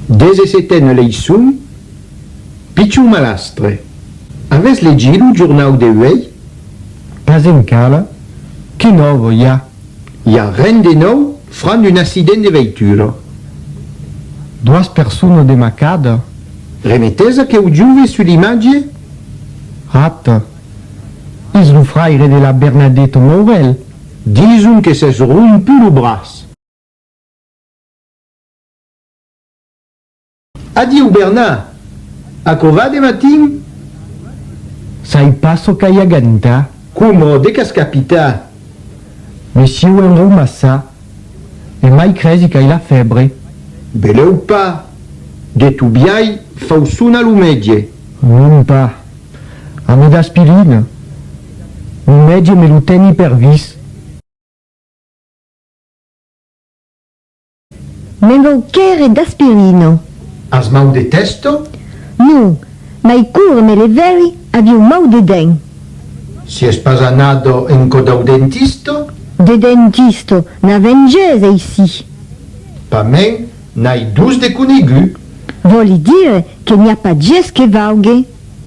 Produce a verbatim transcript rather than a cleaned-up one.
Dètz-e-setena leiçon. Pichon malastre. Avètz legit lo jornau de uèi? Pas encara. Qué nòva i a? I a ren de nòu, franc d'un accident de veitura. Doas personas de macada. Remetètz aqueu jove sus l'imatge? Ata. Es lo fraire de la Bernadeta Maurel. Dison que s'es romput lo braç. Adiu, Bernat! Aquò va de matin? Sai pas çò qu'ai agantat. Coma, de qu'as capitat? Me siáu enraumassat, e mai cresi qu'ai la fèbre. Belèu pas! De tot biais, fau sonar lo mètge. Non pas. Ame d'aspirina. Lo mètge me lo teni per vist. Me'n vau quèrre d'aspirina. As mau de tèsta? Non, mai quora me levèri aviáu mau de dents. Siás pas anada en cò dau dentista? De dentista, n'avèm ges aicí. Pasmens, n'ai dos de coneguts. Vòli dire que n'i a pas ges que vaugue.